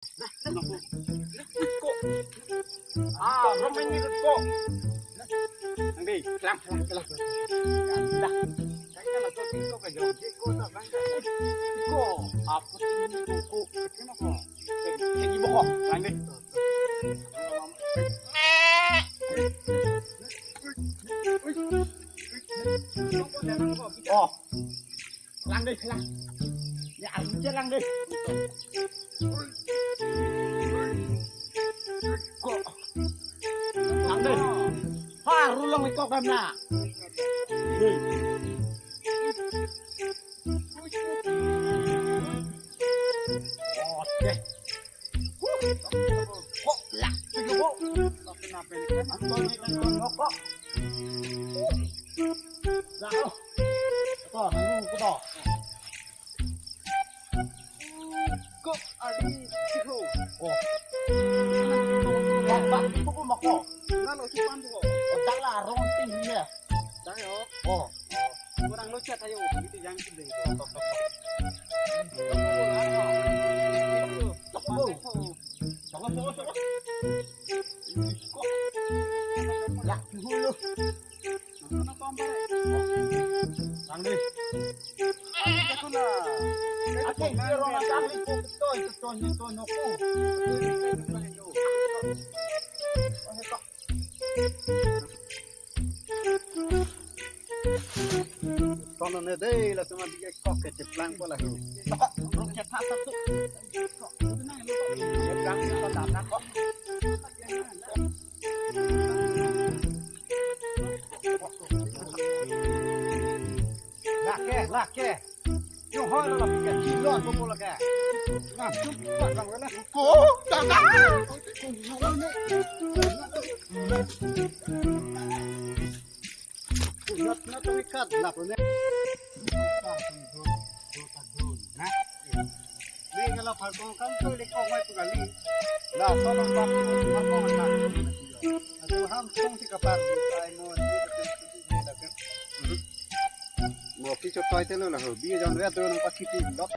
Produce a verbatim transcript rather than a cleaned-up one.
Ko. Ah, rom ini ko. Nang dei, kelang, kelang, kelang. Dah. Saya kan langsung pintu ke jauh. Ko tak bang. Ko, apa sih ini ko? Ini ko. Ini ko. Nang dei. Oh. Lang dei, lang. Ya, aja lang dei. Ko. Lang dei. Ha, rulong ikok kan na. Dei. Oh, deh. Kok lak tujuh bu. Kenapa ini kan? Atau ini kan rokok. Lah, oh. Ko, nunggu ko to. Kok adi siho. Oh. Bak, bak, itu ko mako. Nalo si pan ko. Oh, dak la rong ting ya. Dak yo. Oh. Kurang lo chat ayo, itu yang sedih. Tok, tok, tok. Tok, tok, tok. Tok, tok, tok. Kok. Lah, dulu. Lang dei. Ake, dia orang macam ni, kok, toi, toi, toi, noko. Tono ne dei, la cuma bikin kok ke ceplang ko lah. Kok, rong cepat satu. Ceplang ko datang kok. Lake, lake. Yo, hoi, lo, lake. Kilo, aku ko lake. Nah, cepat bang, wala. Oh, dadah. Kuyat na to ikat, lap ne. Ni kalau phalkong kan tu di kong mai tu kali. Lah, tolong bang, phalkong na. Atu ham song si kapar, ai mo ni. Mo pi chot toi te lo la ho, bi jon re tu nang pasi ti lo.